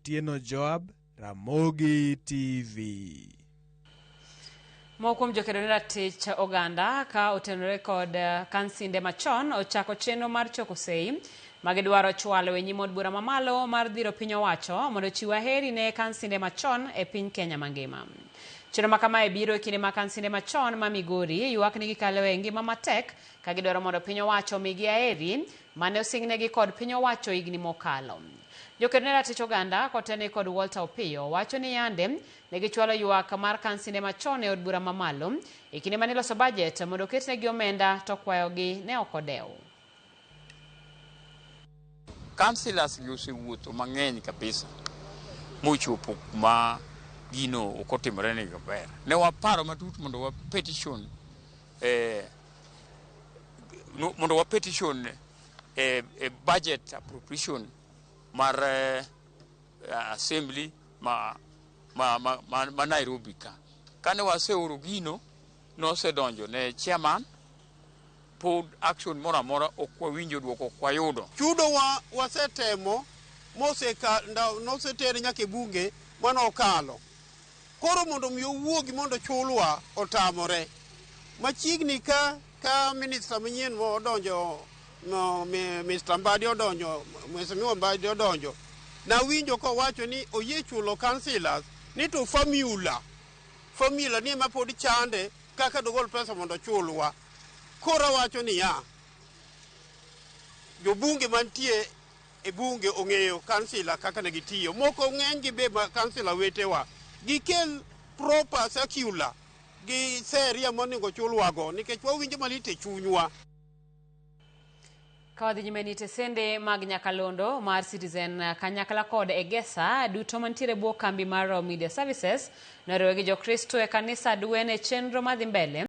Otieno Joab, Ramogi TV. Moko kuom jokedo ne ratich oganda ka otenore kod kansinde machon ochako chenro mar choko sei ma gidwaro chwalo e nyim od bura mamalo mar dhiro piny owacho mondo ochiw aheri ne kansinde machon e piny Kenya mangima. Chenro ma kamae biro e kinde ma kansinde machon ma Migori ywak ni gikalo e ngima matek ka gidwaro mondo piny owacho omigi aheri mane osingnegi kod piny owacho higni mokalo. Jokedo ne ratich oganda kotelnegi kod Walter Opiyo wacho ni yande ne gichwalo ywak mar kansinde machon e od bura mamalo e kinde mane iloso bajet mondo oketnegi omenda to kwayogi ne ok odew. Councillors gi osewuotho mang'eny kabisa mochopo kuma gino ok otimore negi maber. Ne waparo matut mondo wa petition mondo wa petition budget appropriation mar assembly ma Nairobi ka. Kane waseoro gino, nosedonjo ne chairman, pod action moro amora ok wawinjo duoko ok wayudo. Chudo wa wasetemo noseter nyaka e bunge mane okalo. Koro mondo mi owuogi mondo chulwa otamore. Machiegni ka minister manyien odonjo, no, Mr. Mbadi odonjo, Mheshimiwa Mbadi odonjo, nawinjo kowacho ni oyie chulo councillors ni to formula ni ema pod chande kaka dogol pesa mondo chulwa. Koro awacho niya, jobunge mantie e bunge ong'eyo councillor kaka ne gitiyo. Moko ng'eny gi be councillor wetewa. Gikel proper circular gi seria monego chulwago nikech wawinjo malit e chunywa. Ka wadhi nyime ni tesende mag nyakalondo mar Citizen kanyakla kod Egesa duto mantiere bwo kambi mar Media Services noriwo gi Jokristo e kanisa Adwen e chenro madhi mbele.